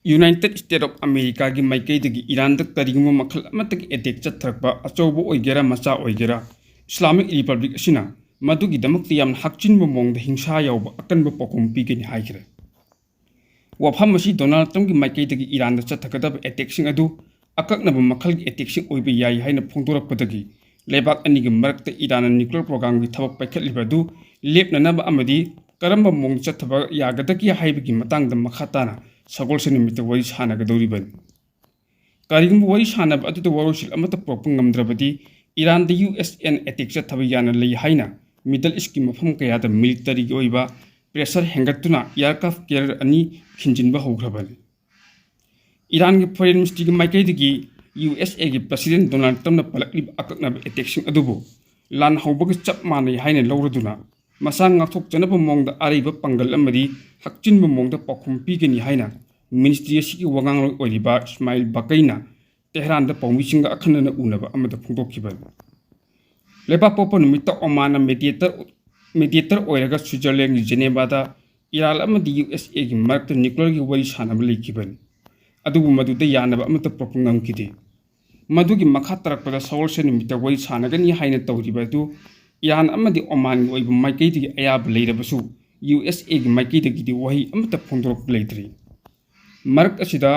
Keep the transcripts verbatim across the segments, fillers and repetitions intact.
United States of Americaꯒꯤ ꯃꯥꯏꯀꯩꯗꯒꯤ ꯏꯔꯥꯟꯗ ꯀꯔꯤꯒꯨꯝꯕ ꯃꯈꯜ ꯑꯃꯠꯇꯒꯤ ꯑꯦꯇꯦꯛ ꯆꯠꯊꯔꯛꯄ, ꯑꯆꯧꯕ ꯑꯣꯏꯒꯦꯔꯥ ꯃꯆꯥ ꯑꯣꯏꯒꯦꯔꯥ, ꯏꯁꯂꯥꯃꯤꯛ ꯔꯤꯄꯕ꯭ꯂꯤꯛ ꯑꯁꯤꯅ ꯃꯗꯨꯒꯤꯗꯃꯛꯇ ꯌꯥꯝꯅ ꯍꯛꯆꯤꯟꯕ ꯃꯑꯣꯡꯗ ꯍꯤꯡꯁꯥ ꯌꯥꯎꯕ ꯑꯀꯟꯕ ꯄꯥꯎꯈꯨꯝ ꯄꯤꯒꯅꯤ ꯍꯥꯏꯈ꯭ꯔꯦ꯫ ꯋꯥꯐꯝ ꯑꯁꯤ ꯗꯣꯅꯥꯜꯗ ꯇ꯭ꯔꯝꯞꯀꯤ ꯃꯥꯏꯀꯩꯗꯒꯤ ꯏꯔꯥꯟꯗ ꯆꯠꯊꯒꯗꯕ ꯑꯦꯇꯦꯛꯁꯤꯡ ꯑꯗꯨ ꯑꯀꯛꯅꯕ ꯃꯈꯜꯒꯤ ꯑꯦꯇꯦꯛꯁꯤꯡ ꯑꯣꯏꯕ ꯌꯥꯏ ꯍꯥꯏꯅ ꯐꯣꯡꯗꯣꯔꯛꯄꯗꯒꯤ ꯂꯩꯕꯥꯛ ꯑꯅꯤꯒꯤ ꯃꯔꯛꯇ ꯏꯔꯥꯟꯅ ꯅ꯭ꯌꯨꯀ꯭ꯂꯤꯌꯔ ꯄ꯭ꯔꯣꯒ꯭ꯔꯥꯝꯒꯤ ꯊꯕꯛ ꯄꯥꯏꯈꯠꯂꯤꯕ ꯑꯗꯨ ꯂꯦꯞꯅꯅꯕ ꯑꯃꯗꯤ ꯀꯔꯝꯕ ꯃꯑꯣꯡꯗ ꯆꯠꯊꯕ ꯌꯥꯒꯗꯒꯦ ꯍꯥꯏꯕꯒꯤ ꯃꯇꯥꯡꯗ ꯃꯈꯥ ꯇꯥꯅ ꯁꯒꯣꯜꯁꯦꯟ ꯅꯨꯃꯤꯠꯇ ꯋꯥꯔꯤ ꯁꯥꯟꯅꯒꯗꯧꯔꯤꯕꯅꯤ꯫ ꯀꯔꯤꯒꯨꯝꯕ ꯋꯥꯔꯤ ꯁꯥꯟꯅꯕ ꯑꯗꯨꯗ ꯋꯥꯔꯣꯏꯁꯤꯟ ꯑꯃꯠꯇ ꯄꯨꯔꯛꯄ ꯉꯝꯗ꯭ꯔꯕꯗꯤ ꯏꯔꯥꯟꯗ ꯌꯨ ꯑꯦꯁ ꯑꯦꯅ ꯑꯦꯇꯦꯛ ꯆꯠꯊꯕ ꯌꯥꯅ ꯂꯩ ꯍꯥꯏꯅ ꯃꯤꯗꯜ ꯏꯁꯀꯤ ꯃꯐꯝ ꯀꯌꯥꯗ ꯃꯤꯂꯤꯇꯔꯤꯒꯤ ꯑꯣꯏꯕ ꯄ꯭ꯔꯦꯁꯔ ꯍꯦꯟꯒꯠꯇꯨꯅ ꯑꯦꯌꯔꯀ꯭ꯔꯥꯐ ꯀꯦꯔꯤꯌꯔ ꯑꯅꯤ ꯈꯤꯟꯖꯤꯟꯕ ꯍꯧꯈ꯭ꯔꯕꯅꯤ꯫ ꯏꯔꯥꯟꯒꯤ ꯐꯣꯔꯦꯟ ꯃꯤꯅꯤꯁꯇ꯭ꯔꯤꯒꯤ ꯃꯥꯏꯀꯩꯗꯒꯤ ꯌꯨ ꯑꯦꯁ ꯑꯦꯒꯤ ꯄ꯭ꯔꯁꯤꯗꯦꯟ ꯗꯣꯅꯥꯜꯗ ꯇ꯭ꯔꯝꯞꯅ ꯄꯜꯂꯛꯂꯤꯕ ꯑꯀꯛꯅꯕ ꯑꯦꯇꯦꯛꯁꯤꯡ ꯑꯗꯨꯕꯨ ꯂꯥꯟ ꯍꯧꯕꯒ ꯆꯞ ꯃꯥꯟꯅꯩ ꯍꯥꯏꯅ ꯂꯧꯔꯗꯨꯅ ꯃꯁꯥ ꯉꯥꯛꯊꯣꯛꯆꯅꯕ ꯃꯑꯣꯡꯗ ꯑꯔꯩꯕ ꯄꯥꯡꯒꯜ ꯑꯃꯗꯤ ꯍꯛꯆꯤꯟꯕ ꯃꯑꯣꯡꯗ ꯄꯥꯎꯈꯨꯝ ꯄꯤꯒꯅꯤ ꯍꯥꯏꯅ ꯃꯤꯅꯤꯁꯇ꯭ꯔꯤ ꯑꯁꯤꯒꯤ ꯋꯥꯉꯥꯡꯂꯣꯏ ꯑꯣꯏꯔꯤꯕ ꯏꯁꯃꯥꯏꯜ ꯕꯀꯩꯅ ꯇꯦꯍꯔꯥꯟꯗ ꯄꯥꯎꯃꯤꯁꯤꯡꯒ ꯑꯈꯟꯅꯅ ꯎꯅꯕ ꯑꯃꯗ ꯐꯣꯡꯗꯣꯛꯈꯤꯕꯅꯤ꯫ ꯂꯩꯕꯥꯛꯄꯣꯛꯄ ꯅꯨꯃꯤꯠꯇ ꯑꯣꯃꯥꯟꯅ ꯃꯦꯗꯤꯌꯦꯇꯔ, ꯃꯦꯗꯤꯌꯦꯇꯔ ꯑꯣꯏꯔꯒ ꯁ꯭ꯋꯤꯖꯔꯂꯦꯟꯒꯤ ꯖꯦꯅꯦꯕꯥꯗ ꯏꯔꯥꯟ ꯑꯃꯗꯤ ꯌꯨ ꯑꯦꯁ ꯑꯦꯒꯤ ꯃꯔꯛꯇ ꯅ꯭ꯌꯨꯀ꯭ꯂꯤꯌꯔꯒꯤ ꯋꯥꯔꯤ ꯁꯥꯟꯅꯕ ꯂꯩꯈꯤꯕꯅꯤ꯫ ꯑꯗꯨꯕꯨ ꯃꯗꯨꯗ ꯌꯥꯅꯕ ꯑꯃꯠꯇ ꯄꯨꯔꯛꯄ ꯉꯝꯈꯤꯗꯦ꯫ ꯃꯗꯨꯒꯤ ꯃꯈꯥ ꯇꯥꯔꯛꯄꯗ ꯁꯒꯣꯜꯁꯦꯟ ꯅꯨꯃꯤꯠꯇ ꯋꯥꯔꯤ ꯁꯥꯟꯅꯒꯅꯤ ꯍꯥꯏꯅ ꯇꯧꯔꯤꯕ ꯑꯗꯨ ꯏꯔꯥꯟ ꯑꯃꯗꯤ ꯑꯣꯃꯥꯟꯒꯤ ꯑꯣꯏꯕ ꯃꯥꯏꯀꯩꯗꯒꯤ ꯑꯌꯥꯕ ꯂꯩꯔꯕꯁꯨ ꯌꯨ ꯑꯦꯁ ꯑꯦꯒꯤ ꯃꯥꯏꯀꯩꯗꯒꯤꯗꯤ ꯋꯥꯍꯩ ꯑꯃꯠꯇ ꯐꯣꯡꯗꯣꯔꯛꯄ ꯂꯩꯇ꯭ꯔꯤ꯫ ꯃꯔꯛ ꯑꯁꯤꯗ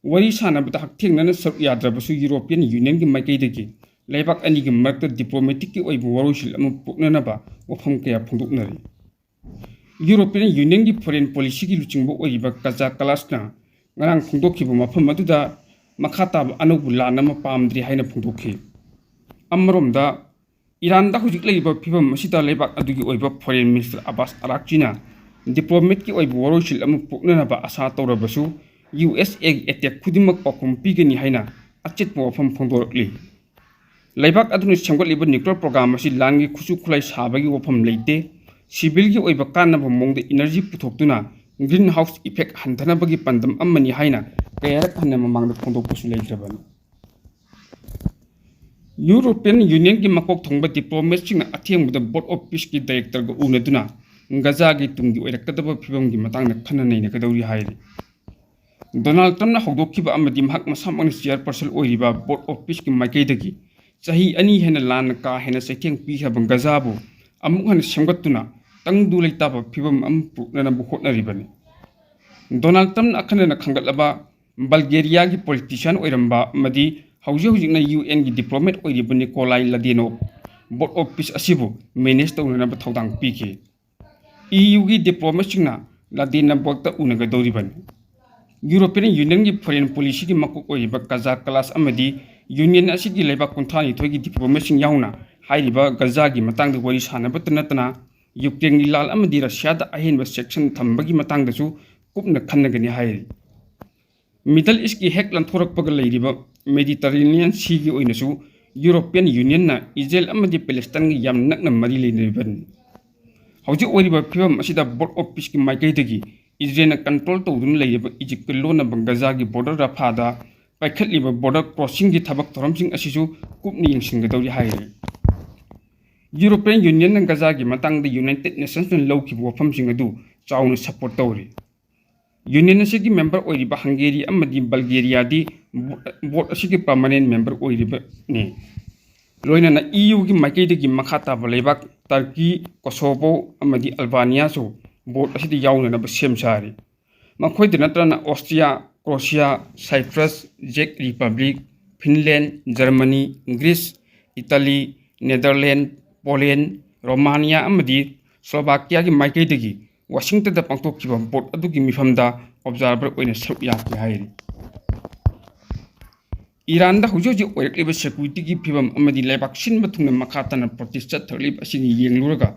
ꯋꯥꯔꯤ ꯁꯥꯟꯅꯕꯗ ꯍꯛꯊꯦꯡꯅꯅ ꯁꯔꯨꯛ ꯌꯥꯗ꯭ꯔꯕꯁꯨ ꯌꯨꯔꯣꯄꯤꯌꯟ ꯌꯨꯅꯤꯌꯟꯒꯤ ꯃꯥꯏꯀꯩꯗꯒꯤ ꯂꯩꯕꯥꯛ ꯑꯅꯤꯒꯤ ꯃꯔꯛꯇ ꯗꯤꯄ꯭ꯂꯣꯃꯦꯇꯤꯛꯀꯤ ꯑꯣꯏꯕ ꯋꯥꯔꯣꯏꯁꯤꯟ ꯑꯃ ꯄꯨꯔꯛꯅꯅꯕ ꯋꯥꯐꯝ ꯀꯌꯥ ꯐꯣꯡꯗꯣꯛꯅꯔꯤ꯫ ꯌꯨꯔꯣꯄꯤꯌꯟ ꯌꯨꯅꯤꯌꯟꯒꯤ ꯐꯣꯔꯦꯟ ꯄꯣꯂꯤꯁꯤꯒꯤ ꯂꯨꯆꯤꯡꯕ ꯑꯣꯏꯔꯤꯕ ꯀꯖꯥ ꯀꯂꯥꯁꯅ ꯉꯔꯥꯡ ꯐꯣꯡꯗꯣꯛꯈꯤꯕ ꯃꯐꯝ ꯑꯗꯨꯗ ꯃꯈꯥ ꯇꯥꯕ ꯑꯅꯧꯕ ꯂꯥꯟ ꯑꯃ ꯄꯥꯝꯗ꯭ꯔꯤ ꯍꯥꯏꯅ ꯐꯣꯡꯗꯣꯛꯈꯤ꯫ ꯑꯃꯔꯣꯝꯗ ꯏꯔꯥꯟꯗ ꯍꯧꯖꯤꯛ ꯂꯩꯔꯤꯕ ꯐꯤꯕꯝ ꯑꯁꯤꯗ ꯂꯩꯕꯥꯛ ꯑꯗꯨꯒꯤ ꯑꯣꯏꯕ ꯐꯣꯔꯦꯟ ꯃꯤꯅꯤꯁꯇꯔ ꯑꯕꯥꯁ ꯑꯔꯥꯛꯆꯤꯅ ꯗꯤꯄ꯭ꯂꯣꯃꯦꯠꯀꯤ ꯑꯣꯏꯕ ꯋꯥꯔꯣꯏꯁꯤꯟ ꯑꯃ ꯄꯨꯔꯛꯅꯅꯕ ꯑꯥꯁꯥ ꯇꯧꯔꯕꯁꯨ ꯌꯨ ꯑꯦꯁ ꯑꯦꯒꯤ ꯑꯦꯇꯦꯛ ꯈꯨꯗꯤꯡꯃꯛ ꯄꯥꯎꯈꯨꯝ ꯄꯤꯒꯅꯤ ꯍꯥꯏꯅ ꯑꯆꯦꯠꯄ ꯋꯥꯐꯝ ꯐꯣꯡꯗꯣꯔꯛꯂꯤ꯫ ꯂꯩꯕꯥꯛ ꯑꯗꯨꯅ ꯁꯦꯝꯒꯠꯂꯤꯕ ꯅ꯭ꯌꯨꯀ꯭ꯂꯤꯌꯔ ꯄ꯭ꯔꯣꯒ꯭ꯔꯥꯝ ꯑꯁꯤ ꯂꯥꯟꯒꯤ ꯈꯨꯠꯁꯨ ꯈꯨꯠꯂꯥꯏ ꯁꯥꯕꯒꯤ ꯋꯥꯐꯝ ꯂꯩꯇꯦ꯫ ꯁꯤꯚꯤꯜꯒꯤ ꯑꯣꯏꯕ ꯀꯥꯟꯅꯕ ꯃꯑꯣꯡꯗ ꯏꯅꯔꯖꯤ ꯄꯨꯊꯣꯛꯇꯨꯅ ꯒ꯭ꯔꯤꯟ ꯍꯥꯎꯁ ꯏꯐꯦꯛ ꯍꯟꯊꯅꯕꯒꯤ ꯄꯥꯟꯗꯝ ꯑꯃꯅꯤ ꯍꯥꯏꯅ ꯀꯌꯥꯔꯛ ꯍꯟꯅ ꯃꯃꯥꯡꯗ ꯐꯣꯡꯗꯣꯛꯄꯁꯨ ꯂꯩꯈ꯭ꯔꯕꯅꯤ꯫ ꯌꯨꯔꯣꯄꯤꯌꯟ ꯌꯨꯅꯤꯌꯟꯒꯤ ꯃꯀꯣꯛ ꯊꯣꯡꯕ ꯗꯤꯄ꯭ꯂꯣꯃꯦꯠꯁꯤꯡꯅ ꯑꯊꯦꯡꯕꯗ ꯕꯣꯔꯗ ꯑꯣꯐ ꯄꯤꯁꯀꯤ ꯗꯥꯏꯔꯦꯛꯇꯔꯒ ꯎꯅꯗꯨꯅ ꯒꯖꯥꯒꯤ ꯇꯨꯡꯒꯤ ꯑꯣꯏꯔꯛꯀꯗꯕ ꯐꯤꯕꯝꯒꯤ ꯃꯇꯥꯡꯗ ꯈꯟꯅ ꯅꯩꯅꯒꯗꯧꯔꯤ ꯍꯥꯏꯔꯤ꯫ ꯗꯣꯅꯥꯜꯗ ꯇ꯭ꯔꯝꯞꯅ ꯍꯧꯗꯣꯛꯈꯤꯕ ꯑꯃꯗꯤ ꯃꯍꯥꯛ ꯃꯁꯥꯃꯛꯅ chairperson ꯑꯣꯏꯔꯤꯕ ꯕꯣꯔꯗ ꯑꯣꯐ ꯄꯤꯁꯀꯤ ꯃꯥꯏꯀꯩꯗꯒꯤ ꯆꯍꯤ ꯑꯅꯤ ꯍꯦꯟꯅ ꯂꯥꯟꯅ ꯀꯥ ꯍꯦꯟꯅ ꯆꯩꯊꯦꯡ ꯄꯤꯈ꯭ꯔꯕ ꯒꯖꯥꯕꯨ ꯑꯃꯨꯛ ꯍꯟꯅ ꯁꯦꯝꯒꯠꯇꯨꯅ ꯇꯪꯗꯨ ꯂꯩꯇꯥꯕ ꯐꯤꯕꯝ ꯑꯃ ꯄꯨꯔꯛꯅꯅꯕ ꯍꯣꯠꯅꯔꯤꯕꯅꯤ꯫ ꯗꯣꯅꯥꯜꯗ ꯇ꯭ꯔꯝꯞꯅ ꯑꯈꯟꯅꯅ ꯈꯟꯒꯠꯂꯕ ꯕꯜꯒꯦꯔꯤꯌꯥꯒꯤ politician ꯑꯣꯏꯔꯝꯕ ꯑꯃꯗꯤ ꯍꯧꯖꯤꯛ ꯍꯧꯖꯤꯛꯅ UN ꯒꯤ diplomat ꯑꯣꯏꯔꯤꯕ ꯅꯤꯀꯣꯂꯥꯏ ꯂꯗꯦꯅꯣꯞ ꯕꯣꯔꯗ ꯑꯣꯐ ꯄꯤꯁ ꯑꯁꯤꯕꯨ manage ꯇꯧꯅꯅꯕ ꯊꯧꯗꯥꯡ ꯄꯤꯈꯤ꯫ E U ꯒꯤ diplomatꯁꯤꯡꯅ ꯂꯗꯦꯅꯣꯞꯀ ꯎꯅꯒꯗꯧꯔꯤꯕꯅꯤ꯫ European Union ꯒꯤ foreign policy ꯒꯤ ꯃꯀꯣꯛ ꯑꯣꯏꯔꯤꯕ ꯀꯥꯖꯥ ꯀꯂꯥꯁ ꯑꯃꯗꯤ Union ꯑꯁꯤꯒꯤ ꯂꯩꯕꯥꯛ ꯀꯨꯟꯊ꯭ꯔꯥ ꯅꯤꯊꯣꯏꯒꯤ diplomatꯁꯤꯡ ꯌꯥꯎꯅ ꯍꯥꯏꯔꯤꯕ ꯒꯖꯥꯒꯤ ꯃꯇꯥꯡꯗ ꯋꯥꯔꯤ ꯁꯥꯟꯅꯕꯇ ꯅꯠꯇꯅ ꯌꯨꯀ꯭ꯔꯦꯟꯒꯤ ꯂꯥꯜ ꯑꯃꯗꯤ ꯔꯁꯤꯌꯥꯗ ꯑꯍꯦꯟꯕ sanction ꯊꯝꯕꯒꯤ ꯃꯇꯥꯡꯗꯁꯨ ꯀꯨꯞꯅ ꯈꯟꯅꯒꯅꯤ ꯍꯥꯏꯔꯤ꯫ Middle East ꯀꯤ ꯍꯦꯛ ꯂꯥꯟꯊꯣꯔꯛꯄꯒ ꯂꯩꯔꯤꯕ Mediterranean Sea ꯒꯤ ꯑꯣꯏꯅꯁꯨ European Union ꯅ ꯏꯖꯔꯦꯜ ꯑꯃꯗꯤ ꯄꯦꯂꯦꯁꯇꯥꯏꯟꯒ ꯌꯥꯝ ꯅꯛꯅ ꯃꯔꯤ ꯂꯩꯅꯔꯤꯕꯅꯤ꯫ ꯍꯧꯖꯤꯛ ꯑꯣꯏꯔꯤꯕ ꯐꯤꯕꯝ ꯑꯁꯤꯗ ꯕꯣꯔꯗ ꯑꯣꯐ ꯄꯤꯁꯀꯤ ꯃꯥꯏꯀꯩꯗꯒꯤ ꯏꯖꯔꯦꯜꯅ control ꯇꯧꯗꯨꯅ ꯂꯩꯔꯤꯕ ꯏꯖꯤꯞꯀ ꯂꯣꯟꯅꯕ ꯒꯖꯥꯒꯤ border ꯔꯐꯥꯗ ꯄꯥꯏꯈꯠꯂꯤꯕ border crossing ꯒꯤ ꯊꯕꯛ ꯊꯧꯔꯝꯁꯤꯡ ꯑꯁꯤꯁꯨ ꯀꯨꯞꯅ ꯌꯦꯡꯁꯤꯟꯒꯗꯧꯔꯤ ꯍꯥꯏꯔꯤ꯫ European Union ꯅ ꯒꯖꯥꯒꯤ ꯃꯇꯥꯡꯗ United Nations ꯅ ꯂꯧꯈꯤꯕ ꯋꯥꯐꯝꯁꯤꯡ ꯑꯗꯨ ꯆꯥꯎꯅ support ꯇꯧꯔꯤ꯫ Union ꯑꯁꯤꯒꯤ member ꯑꯣꯏꯔꯤꯕ ꯍꯪꯒꯦꯔꯤ ꯑꯃꯗꯤ ꯕꯜꯒꯦꯔꯤꯌꯥꯗꯤ ꯕꯣꯔꯗ ꯑꯁꯤꯒꯤ permanent member ꯑꯣꯏꯔꯤꯕꯅꯤ꯫ ꯂꯣꯏꯅꯅ E U ꯒꯤ ꯃꯥꯏꯀꯩꯗꯒꯤ ꯃꯈꯥ ꯇꯥꯕ ꯂꯩꯕꯥꯛ ꯇꯔꯀꯤ, ꯀꯣꯁꯣꯚꯣ ꯑꯃꯗꯤ ꯑꯜꯕꯥꯅꯤꯌꯥꯁꯨ ꯕꯣꯔꯗ ꯑꯁꯤꯗ ꯌꯥꯎꯅꯅꯕ ꯁꯦꯝ ꯁꯥꯔꯤ꯫ ꯃꯈꯣꯏꯗ ꯅꯠꯇꯅ Austria, Croatia, Cyprus, Czech Republic, Finland, Germany, Greece, Italy, Netherlands, Poland, Romania ꯑꯃꯗꯤ Slovakia ꯒꯤ ꯃꯥꯏꯀꯩꯗꯒꯤ ꯋꯥꯁꯤꯡꯇꯟꯗ ꯄꯥꯡꯊꯣꯛꯈꯤꯕ ꯕꯣꯔꯗ ꯑꯗꯨꯒꯤ ꯃꯤꯐꯝꯗ observer ꯑꯣꯏꯅ ꯁꯔꯨꯛ ꯌꯥꯈꯤ ꯍꯥꯏꯔꯤ꯫ ꯏꯔꯥꯟꯗ ꯍꯧꯖꯤꯛ ꯍꯧꯖꯤꯛ ꯑꯣꯏꯔꯛꯂꯤꯕ security ꯒꯤ ꯐꯤꯕꯝ ꯑꯃꯗꯤ ꯂꯩꯕꯥꯛ ꯁꯤꯟꯕ ꯊꯨꯡꯅ ꯃꯈꯥ ꯇꯥꯅ protest ꯆꯠꯊꯔꯛꯂꯤꯕ ꯑꯁꯤꯒꯤ ꯌꯦꯡꯂꯨꯔꯒ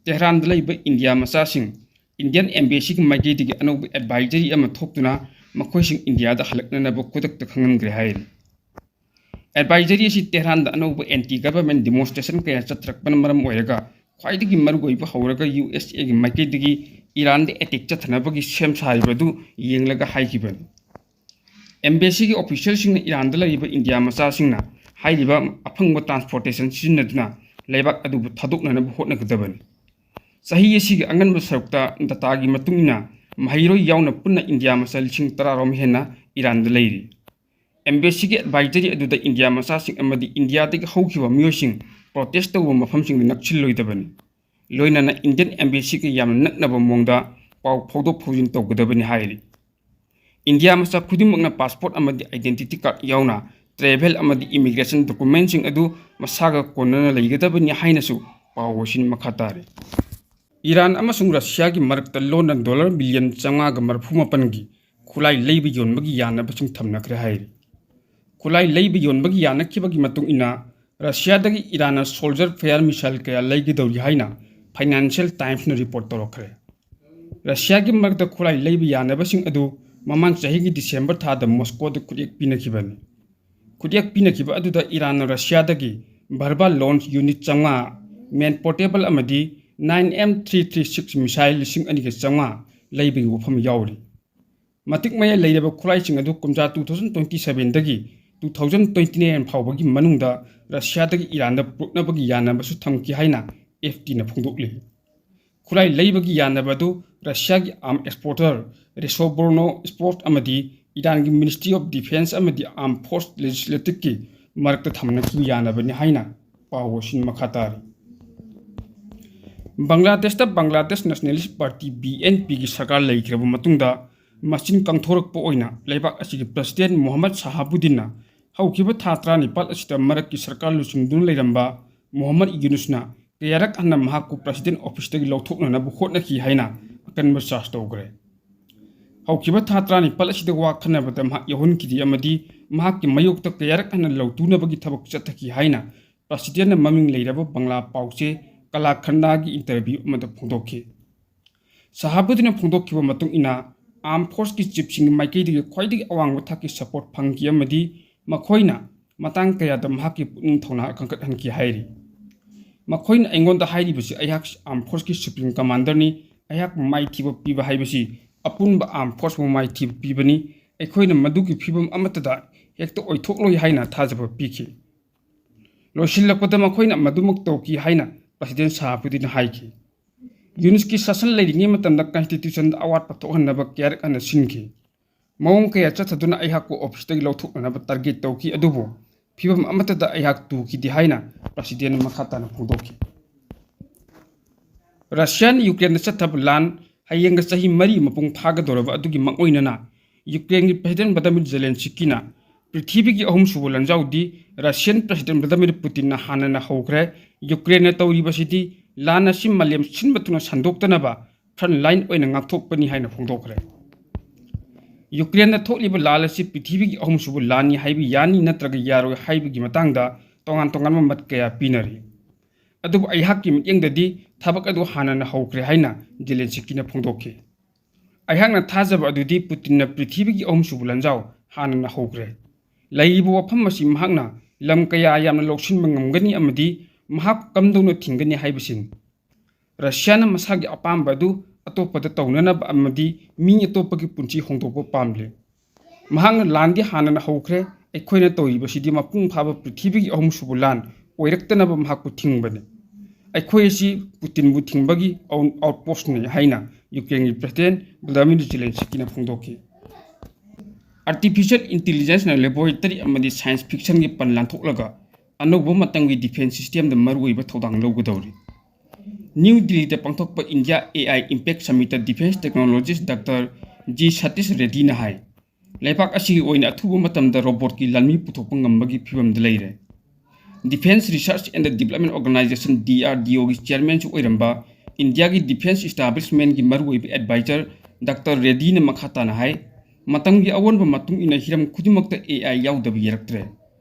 ꯇꯦꯍꯔꯥꯟꯗ ꯂꯩꯕ ꯏꯟꯗꯤꯌꯥ ꯃꯆꯥꯁꯤꯡ Indian embassy ꯒꯤ ꯃꯥꯏꯀꯩꯗꯒꯤ ꯑꯅꯧꯕ advisory ꯑꯃ ꯊꯣꯛꯇꯨꯅ ꯃꯈꯣꯏꯁꯤꯡ ꯏꯟꯗꯤꯌꯥꯗ ꯍꯜꯂꯛꯅꯅꯕ ꯈꯨꯗꯛꯇ ꯈꯪꯍꯟꯈ꯭ꯔꯦ ꯍꯥꯏꯔꯤ꯫ Advisory ꯑꯁꯤ ꯇꯦꯍꯔꯥꯟꯗ ꯑꯅꯧꯕ anti government demonstration ꯀꯌꯥ ꯆꯠꯊꯔꯛꯄꯅ ꯃꯔꯝ ꯑꯣꯏꯔꯒ ꯈ꯭ꯋꯥꯏꯗꯒꯤ ꯃꯔꯨꯑꯣꯏꯕ ꯍꯧꯔꯒ U S A ꯒꯤ ꯃꯥꯏꯀꯩꯗꯒꯤ ꯏꯔꯥꯟꯗ attack ꯆꯠꯊꯅꯕꯒꯤ ꯁꯦꯝ ꯁꯥꯔꯤꯕ ꯑꯗꯨ ꯌꯦꯡꯂꯒ ꯍꯥꯏꯈꯤꯕꯅꯤ꯫ Embassy ꯒꯤ official ꯁꯤꯡꯅ ꯏꯔꯥꯟꯗ ꯂꯩꯔꯤꯕ ꯏꯟꯗꯤꯌꯥ ꯃꯆꯥꯁꯤꯡꯅ ꯍꯥꯏꯔꯤꯕ ꯑꯐꯪꯕ transportation ꯁꯤꯖꯤꯟꯅꯗꯨꯅ ꯂꯩꯕꯥꯛ ꯑꯗꯨꯕꯨ ꯊꯥꯗꯣꯛꯅꯅꯕ ꯍꯣꯠꯅꯒꯗꯕꯅꯤ꯫ ꯆꯍꯤ ꯑꯁꯤꯒꯤ ꯑꯉꯟꯕ ꯁꯔꯨꯛꯇ data ꯒꯤ ꯃꯇꯨꯡ ꯏꯟꯅ ꯃꯍꯩꯔꯣꯏ ꯌꯥꯎꯅ ꯄꯨꯟꯅ ꯏꯟꯗꯤꯌꯥ ꯃꯆꯥ ꯂꯤꯁꯤꯡ ꯇꯔꯥꯔꯣꯝ ꯍꯦꯟꯅ ꯏꯔꯥꯟꯗ ꯂꯩꯔꯤ꯫ ꯑꯦꯝꯕꯦꯁꯤꯒꯤ ꯑꯦꯗꯚꯥꯏꯖꯔꯤ ꯑꯗꯨꯗ ꯏꯟꯗꯤꯌꯥ ꯃꯆꯥꯁꯤꯡ ꯑꯃꯗꯤ ꯏꯟꯗꯤꯌꯥꯗꯒꯤ ꯍꯧꯈꯤꯕ ꯃꯤꯑꯣꯏꯁꯤꯡ ꯄ꯭ꯔꯣꯇꯦꯁ ꯇꯧꯕ ꯃꯐꯝꯁꯤꯡꯗ ꯅꯛꯁꯤꯜꯂꯣꯏꯗꯕꯅꯤ꯫ ꯂꯣꯏꯅꯅ ꯏꯟꯗꯤꯌꯟ ꯑꯦꯝꯕꯦꯁꯤꯒ ꯌꯥꯝꯅ ꯅꯛꯅꯕ ꯃꯑꯣꯡꯗ ꯄꯥꯎ ꯐꯥꯎꯗꯣꯛ ꯐꯥꯎꯖꯤꯟ ꯇꯧꯒꯗꯕꯅꯤ ꯍꯥꯏꯔꯤ꯫ ꯏꯟꯗꯤꯌꯥ ꯃꯆꯥ ꯈꯨꯗꯤꯡꯃꯛꯅ ꯄꯥꯁꯄꯣꯔꯠ ꯑꯃꯗꯤ ꯑꯥꯏꯗꯦꯟꯇꯤꯇꯤ ꯀꯥꯔꯗ ꯌꯥꯎꯅ ꯇ꯭ꯔꯦꯚꯦꯜ ꯑꯃꯗꯤ ꯏꯃꯤꯒ꯭ꯔꯦꯁꯟ ꯗꯣꯀꯨꯃꯦꯟꯁꯤꯡ ꯑꯗꯨ ꯃꯁꯥꯒ ꯀꯣꯟꯅꯅ ꯂꯩꯒꯗꯕꯅꯤ ꯍꯥꯏꯅꯁꯨ ꯄꯥꯎ ꯑꯁꯤꯅ ꯃꯈꯥ ꯇꯥꯔꯤ꯫ ꯏꯔꯥꯟ ꯑꯃꯁꯨꯡ ꯔꯁꯤꯌꯥꯒꯤ ꯃꯔꯛꯇ ꯂꯣꯟꯅ ꯗꯣꯂꯔ ꯕꯤꯂꯤꯌꯟ ꯆꯥꯝꯃꯉꯥꯒ ꯃꯔꯤꯐꯨ ꯃꯥꯄꯟꯒꯤ ꯈꯨꯠꯂꯥꯏ ꯂꯩꯕ ꯌꯣꯟꯕꯒꯤ ꯌꯥꯅꯕꯁꯤꯡ ꯊꯝꯅꯈ꯭ꯔꯦ ꯍꯥꯏꯔꯤ꯫ ꯈꯨꯠꯂꯥꯏ ꯂꯩꯕ ꯌꯣꯟꯕꯒꯤ ꯌꯥꯅꯈꯤꯕꯒꯤ ꯃꯇꯨꯡ ꯏꯟꯅ, ꯔꯁꯤꯌꯥꯗꯒꯤ ꯏꯔꯥꯟꯅ ꯁꯣꯜꯖꯔ ꯐꯌꯥꯔ ꯃꯤꯁꯥꯏꯜ ꯀꯌꯥ ꯂꯩꯒꯗꯧꯔꯤ ꯍꯥꯏꯅ ꯐꯥꯏꯅꯥꯟꯁꯤꯌꯦꯜ ꯇꯥꯏꯝꯁꯅ ꯔꯤꯄꯣꯔꯠ ꯇꯧꯔꯛꯈ꯭ꯔꯦ꯫ ꯔꯁꯤꯌꯥꯒꯤ ꯃꯔꯛꯇ ꯈꯨꯠꯂꯥꯏ ꯂꯩꯕ ꯌꯥꯅꯕꯁꯤꯡ ꯑꯗꯨ ꯃꯃꯥꯡ ꯆꯍꯤꯒꯤ ꯗꯤꯁꯦꯝꯕꯔ ꯊꯥꯗ ꯃꯣꯁꯀꯣꯗ ꯈꯨꯠꯌꯦꯛ ꯄꯤꯅꯈꯤꯕꯅꯤ꯫ ꯈꯨꯠꯌꯦꯛ ꯄꯤꯅꯈꯤꯕ ꯑꯗꯨꯗ ꯏꯔꯥꯟꯅ ꯔꯁꯤꯌꯥꯗꯒꯤ ꯚꯔꯕꯥ ꯂꯣꯟꯆ ꯌꯨꯅꯤꯠ ꯆꯥꯝꯃꯉꯥ, ꯃꯦꯟ ꯄꯣꯔꯇꯦꯕꯜ ꯑꯃꯗꯤ nine M three three six missile ꯂꯤꯁꯤꯡ ꯑꯅꯤꯒ ꯆꯥꯝꯃꯉꯥ ꯂꯩꯕꯒꯤ ꯋꯥꯐꯝ ꯌꯥꯎꯔꯤ꯫ ꯃꯇꯤꯛ ꯃꯌꯥꯏ ꯂꯩꯔꯕ ꯈꯨꯠꯂꯥꯏꯁꯤꯡ ꯑꯗꯨ ꯀꯨꯝꯖꯥ two thousand twenty sevenꯗꯒꯤ two thousand twenty nine ꯐꯥꯎꯕꯒꯤ ꯃꯅꯨꯡꯗ ꯔꯁꯤꯌꯥꯗꯒꯤ ꯏꯔꯥꯟꯗ ꯄꯨꯔꯛꯅꯕꯒꯤ ꯌꯥꯅꯕꯁꯨ ꯊꯝꯈꯤ ꯍꯥꯏꯅ ꯑꯦꯐ ꯇꯤꯅ ꯐꯣꯡꯗꯣꯛꯂꯤ꯫ ꯈꯨꯠꯂꯥꯏ ꯂꯩꯕꯒꯤ ꯌꯥꯅꯕ ꯑꯗꯨ ꯔꯁꯤꯌꯥꯒꯤ ꯑꯥꯔꯝ ꯑꯦꯛꯁꯄꯣꯔꯇꯔ ꯔꯦꯁꯣꯕꯣꯔꯅꯣ ꯁ꯭ꯄꯣꯔꯠ ꯑꯃꯗꯤ ꯏꯔꯥꯟꯒꯤ ꯃꯤꯅꯤꯁꯇ꯭ꯔꯤ ꯑꯣꯐ ꯗꯤꯐꯦꯟꯁ ꯑꯃꯗꯤ ꯑꯥꯔꯝ ꯐꯣꯔꯁ ꯂꯦꯖꯤꯁꯂꯦꯇꯤꯚꯀꯤ ꯃꯔꯛꯇ ꯊꯝꯅꯈꯤꯕ ꯌꯥꯅꯕꯅꯤ ꯍꯥꯏꯅ ꯄꯥꯎ ꯑꯁꯤꯅ ꯃꯈꯥ ꯇꯥꯔꯤ꯫ ꯕꯪꯒ꯭ꯂꯥꯗꯦꯁꯇ Bangladesh nationalist party, B N ꯄꯤꯒꯤ ꯁꯔꯀꯥꯔ ꯂꯩꯈ꯭ꯔꯕ ꯃꯇꯨꯡꯗ ꯃꯆꯤꯟ ꯀꯪꯊꯣꯔꯛꯄ ꯑꯣꯏꯅ ꯂꯩꯕꯥꯛ ꯑꯁꯤꯒꯤ ꯄ꯭ꯔꯁꯤꯗꯦꯟ ꯃꯣꯍꯝꯃꯗ ꯁꯍꯥꯕꯨꯗꯤꯟꯅ ꯍꯧꯈꯤꯕ ꯊꯥ ꯇꯔꯥꯅꯤꯄꯥꯜ ꯑꯁꯤꯗ ꯃꯔꯛꯀꯤ ꯁꯔꯀꯥꯔ ꯂꯨꯆꯤꯡꯗꯨꯅ ꯂꯩꯔꯝꯕ ꯃꯣꯍꯝꯃꯗ ꯌꯨꯅꯨꯁꯅ ꯀꯌꯥꯔꯛ ꯍꯟꯅ ꯃꯍꯥꯛꯄꯨ ꯄ꯭ꯔꯁꯤꯗꯦꯟ ꯑꯣꯐꯤꯁꯇꯒꯤ ꯂꯧꯊꯣꯛꯅꯅꯕ ꯍꯣꯠꯅꯈꯤ ꯍꯥꯏꯅ ꯑꯀꯟꯕ ꯆꯥꯔꯖ ꯇꯧꯈ꯭ꯔꯦ꯫ ꯍꯧꯈꯤꯕ ꯊꯥ ꯇꯔꯥꯅꯤꯄꯥꯜ ꯑꯁꯤꯗ ꯋꯥ ꯈꯟꯅꯕꯗ ꯃꯍꯥꯛ ꯌꯥꯎꯍꯟꯈꯤꯗꯦ ꯑꯃꯗꯤ ꯃꯍꯥꯛꯀꯤ ꯃꯥꯌꯣꯛꯇ ꯀꯌꯥꯔꯛ ꯍꯟꯅ ꯂꯧꯇꯨꯅꯕꯒꯤ ꯊꯕꯛ ꯆꯠꯊꯈꯤ ꯍꯥꯏꯅ ꯄ꯭ꯔꯁꯤꯗꯦꯟꯅ ꯃꯃꯤꯡ ꯂꯩꯔꯕ ꯕꯪꯂꯥ ꯄꯥꯎꯆꯦ ꯀꯂꯥꯈꯟꯗꯥꯒꯤ ꯏꯟꯇꯔꯚ꯭ꯌꯨ ꯑꯃꯗ ꯐꯣꯡꯗꯣꯛꯈꯤ꯫ ꯁꯍꯥꯕꯨꯗꯤꯟꯅ ꯐꯣꯡꯗꯣꯛꯈꯤꯕ ꯃꯇꯨꯡ ꯏꯟꯅ, ꯑꯥꯔꯝ ꯐꯣꯔꯁꯀꯤ ꯆꯤꯐꯁꯤꯡꯒꯤ ꯃꯥꯏꯀꯩꯗꯒꯤ ꯈ꯭ꯋꯥꯏꯗꯒꯤ ꯑꯋꯥꯡꯕ ꯊꯥꯛꯀꯤ ꯁꯄꯣꯔꯠ ꯐꯪꯈꯤ ꯑꯃꯗꯤ ꯃꯈꯣꯏꯅ ꯃꯇꯥꯡ ꯀꯌꯥꯗ ꯃꯍꯥꯛꯀꯤ ꯄꯨꯛꯅꯤꯡ ꯊꯧꯅꯥ ꯀꯟꯈꯠꯍꯟꯈꯤ ꯍꯥꯏꯔꯤ꯫ ꯃꯈꯣꯏꯅ ꯑꯩꯉꯣꯟꯗ ꯍꯥꯏꯔꯤꯕꯁꯤ ꯑꯩꯍꯥꯛ ꯑꯥꯔꯝ ꯐꯣꯔꯁꯀꯤ ꯁꯨꯄ꯭ꯔꯤꯝ ꯀꯃꯥꯟꯗꯔꯅꯤ, ꯑꯩꯍꯥꯛꯄꯨ ꯃꯥꯏꯊꯤꯕ ꯄꯤꯕ ꯍꯥꯏꯕꯁꯤ ꯑꯄꯨꯟꯕ ꯑꯥꯔꯝ ꯐꯣꯔꯁꯄꯨ ꯃꯥꯏꯊꯤꯕ ꯄꯤꯕꯅꯤ, ꯑꯩꯈꯣꯏꯅ ꯃꯗꯨꯒꯤ ꯐꯤꯕꯝ ꯑꯃꯠꯇꯗ ꯍꯦꯛꯇ ꯑꯣꯏꯊꯣꯛꯂꯣꯏ ꯍꯥꯏꯅ ꯊꯥꯖꯕ ꯄꯤꯈꯤ꯫ ꯂꯣꯏꯁꯤꯜꯂꯛꯄꯗ ꯃꯈꯣꯏꯅ ꯃꯗꯨꯃꯛ ꯇꯧꯈꯤ ꯍꯥꯏꯅ ꯄ꯭ꯔꯁꯤꯗꯦꯟ ꯁꯍꯥꯕꯨꯗꯤꯟꯅ ꯍꯥꯏꯈꯤ꯫ ꯌꯨꯅꯤꯁꯀꯤ ꯁꯥꯁꯟ ꯂꯩꯔꯤꯉꯩ ꯃꯇꯝꯗ ꯀꯟꯁꯇꯤꯇ꯭ꯌꯨꯁꯟꯗ ꯑꯋꯥꯠꯄ ꯊꯣꯛꯍꯟꯅꯕ ꯀꯌꯥꯔꯛ ꯍꯟꯅ ꯁꯤꯟꯈꯤ꯫ ꯃꯑꯣꯡ ꯀꯌꯥ ꯆꯠꯊꯗꯨꯅ ꯑꯩꯍꯥꯛꯄꯨ ꯑꯣꯐꯤꯁꯇꯒꯤ ꯂꯧꯊꯣꯛꯅꯅꯕ ꯇꯥꯔꯒꯦꯠ ꯇꯧꯈꯤ, ꯑꯗꯨꯕꯨ ꯐꯤꯚꯝ ꯑꯃꯠꯇꯗ ꯑꯩꯍꯥꯛ ꯇꯨꯈꯤꯗꯦ ꯍꯥꯏꯅ ꯄ꯭ꯔꯁꯤꯗꯦꯟꯅ ꯃꯈꯥ ꯇꯥꯅ ꯐꯣꯡꯗꯣꯛꯈꯤ꯫ ꯔꯁꯤꯌꯥꯅ ꯌꯨꯀ꯭ꯔꯦꯟꯗ ꯆꯠꯊꯕ ꯂꯥꯟ ꯍꯌꯦꯡꯒ ꯆꯍꯤ ꯃꯔꯤ ꯃꯄꯨꯡ ꯐꯥꯒꯗꯧꯔꯕ ꯑꯗꯨꯒꯤ ꯃꯥꯡꯑꯣꯏꯅꯅ ꯌꯨꯀ꯭ꯔꯦꯟꯒꯤ ꯄ꯭ꯔꯁꯤꯗꯦꯟ ꯚ꯭ꯂꯥꯗꯤꯃꯤꯔ ꯖꯦꯂꯦꯟꯁꯀꯤꯅ ꯄ꯭ꯔꯤꯊꯤꯕꯤꯒꯤ ꯑꯍꯨꯝꯁꯨꯕ ꯂꯥꯟꯖꯥꯎꯗꯤ ꯔꯁꯤꯌꯥꯟ ꯄ꯭ꯔꯁꯤꯗꯦꯟ ꯚ꯭ꯂꯥꯗꯤꯃꯤꯔ ꯄꯨꯇꯤꯟꯅ ꯍꯥꯟꯅꯅ ꯍꯧꯈ꯭ꯔꯦ꯫ ꯌꯨꯀ꯭ꯔꯦꯟꯅ ꯇꯧꯔꯤꯕꯁꯤꯗꯤ ꯂꯥꯟ ꯑꯁꯤ ꯃꯥꯂꯦꯝ ꯁꯤꯟꯕ ꯊꯨꯡꯅ ꯁꯟꯗꯣꯛꯇꯅꯕ ꯐ꯭ꯔꯟ ꯂꯥꯏꯟ ꯑꯣꯏꯅ ꯉꯥꯛꯊꯣꯛꯄꯅꯤ ꯍꯥꯏꯅ ꯐꯣꯡꯗꯣꯛꯈ꯭ꯔꯦ꯫ ꯌꯨꯀ꯭ꯔꯦꯟꯗ ꯊꯣꯛꯂꯤꯕ ꯂꯥꯟ ꯑꯁꯤ ꯄ꯭ꯔꯤꯊꯤꯕꯤꯒꯤ ꯑꯍꯨꯝꯁꯨꯕ ꯂꯥꯟꯅꯤ ꯍꯥꯏꯕ ꯌꯥꯅꯤ ꯅꯠꯇ꯭ꯔꯒ ꯌꯥꯔꯣꯏ ꯍꯥꯏꯕꯒꯤ ꯃꯇꯥꯡꯗ ꯇꯣꯉꯥꯟ ꯇꯣꯉꯥꯟꯕ ꯃꯠ ꯀꯌꯥ ꯄꯤꯅꯔꯤ꯫ ꯑꯗꯨꯕꯨ ꯑꯩꯍꯥꯛꯀꯤ ꯃꯤꯠꯌꯦꯡꯗꯗꯤ ꯊꯕꯛ ꯑꯗꯨ ꯍꯥꯟꯅꯅ ꯍꯧꯈ꯭ꯔꯦ ꯍꯥꯏꯅ ꯖꯦꯂꯦꯟꯁꯀꯤꯅ ꯐꯣꯡꯗꯣꯛꯈꯤ꯫ ꯑꯩꯍꯥꯛꯅ ꯊꯥꯖꯕ ꯑꯗꯨꯗꯤ ꯄꯨꯇꯤꯟꯅ ꯄ꯭ꯔꯤꯊꯤꯕꯤꯒꯤ ꯑꯍꯨꯝꯁꯨꯕ ꯂꯥꯟꯖꯥꯎ ꯍꯥꯟꯅꯅ ꯍꯧꯈ꯭ꯔꯦ꯫ ꯂꯩꯔꯤꯕ ꯋꯥꯐꯝ ꯑꯁꯤ ꯃꯍꯥꯛꯅ ꯂꯝ ꯀꯌꯥ ꯌꯥꯝꯅ ꯂꯧꯁꯤꯟꯕ ꯉꯝꯒꯅꯤ ꯑꯃꯗꯤ ꯃꯍꯥꯛ ꯀꯝꯗꯧꯅ ꯊꯤꯡꯒꯅꯤ ꯍꯥꯏꯕꯁꯤꯅꯤ꯫ ꯔꯁꯤꯌꯥꯅ ꯃꯁꯥꯒꯤ ꯑꯄꯥꯝꯕ ꯑꯗꯨ ꯑꯇꯣꯞꯄꯗ ꯇꯧꯅꯅꯕ ꯑꯃꯗꯤ ꯃꯤ ꯑꯇꯣꯞꯄꯒꯤ ꯄꯨꯟꯁꯤ ꯍꯣꯡꯗꯣꯛꯄ ꯄꯥꯝꯂꯤ꯫ ꯃꯍꯥꯛꯅ ꯂꯥꯟꯗꯤ ꯍꯥꯟꯅꯅ ꯍꯧꯈ꯭ꯔꯦ, ꯑꯩꯈꯣꯏꯅ ꯇꯧꯔꯤꯕꯁꯤꯗꯤ ꯃꯄꯨꯡ ꯐꯥꯕ ꯄ꯭ꯔꯤꯊꯤꯕꯤꯒꯤ ꯑꯍꯨꯝꯁꯨꯕ ꯂꯥꯟ ꯑꯣꯏꯔꯛꯇꯅꯕ ꯃꯍꯥꯛꯄꯨ ꯊꯤꯡꯕꯅꯤ꯫ ꯑꯩꯈꯣꯏ ꯑꯁꯤ ꯄꯨꯇꯤꯟꯕꯨ ꯊꯤꯡꯕꯒꯤ ꯑꯥꯎꯟ-, ꯑꯥꯎꯠꯄꯣꯁ꯭ꯠꯅꯤ ꯍꯥꯏꯅ ꯌꯨꯀ꯭ꯔꯦꯟꯒꯤ ꯄ꯭ꯔꯁꯤꯗꯦꯟ ꯚ꯭ꯂꯥꯗꯤꯃꯤꯔ ꯖꯦꯂꯦꯟꯁꯀꯤꯅ ꯐꯣꯡꯗꯣꯛꯈꯤ꯫ ꯑꯥꯔꯇꯤꯐꯤꯁꯤꯌꯦꯜ ꯏꯟꯇꯦꯂꯤꯖꯦꯟꯁꯅ ꯂꯦꯕꯣꯔꯦꯇꯔꯤ ꯑꯃꯗꯤ ꯁꯥꯏꯟꯁ ꯐꯤꯛꯁꯟꯒꯤ ꯄꯟ ꯂꯥꯟꯊꯣꯛꯂꯒ ꯑꯅꯧꯕ ꯃꯇꯝꯒꯤ ꯗꯤꯐꯦꯟꯁ ꯁꯤꯁꯇꯦꯝꯗ ꯃꯔꯨꯑꯣꯏꯕ ꯊꯧꯗꯥꯡ ꯂꯧꯒꯗꯧꯔꯤ꯫ ꯅ꯭ꯌꯨ ꯗꯤꯜꯂꯤꯗ ꯄꯥꯡꯊꯣꯛꯄ ꯏꯟꯗꯤꯌꯥ ꯑꯦ ꯑꯥꯏ ꯏꯝꯄꯦꯛ ꯁꯃꯤꯠꯇ defence technologies doctor G Satish ꯔꯦꯗꯤꯅ ꯍꯥꯏ, ꯂꯩꯕꯥꯛ ꯑꯁꯤꯒꯤ ꯑꯣꯏꯅ ꯑꯊꯨꯕ ꯃꯇꯝꯗ ꯔꯣꯕꯣꯠꯀꯤ ꯂꯥꯟꯃꯤ ꯄꯨꯊꯣꯛꯄ ꯉꯝꯕꯒꯤ ꯐꯤꯚꯝꯗ ꯂꯩꯔꯦ꯫ Defence Research and Development Organisation, D R D ꯑꯣꯒꯤ ꯆꯤꯌꯔꯃꯦꯟꯁꯨ ꯑꯣꯏꯔꯝꯕ ꯏꯟꯗꯤꯌꯥꯒꯤ ꯗꯤꯐꯦꯟꯁ ꯏꯁꯇꯥꯕ꯭ꯂꯤꯁꯃꯦꯟꯒꯤ ꯃꯔꯨꯑꯣꯏꯕ ꯑꯦꯗꯚꯥꯏꯖꯔ ꯗꯥꯛꯇꯔ ꯔꯦꯗꯤꯅ ꯃꯈꯥ ꯇꯥꯅ ꯍꯥꯏ, ꯃꯇꯝꯒꯤ ꯑꯑꯣꯟꯕ ꯃꯇꯨꯡ ꯏꯟꯅ ꯍꯤꯔꯝ ꯈꯨꯗꯤꯡꯃꯛꯇ ꯑꯦ ꯑꯥꯏ ꯌꯥꯎꯗꯕ ꯌꯥꯔꯛꯇ꯭ꯔꯦ꯫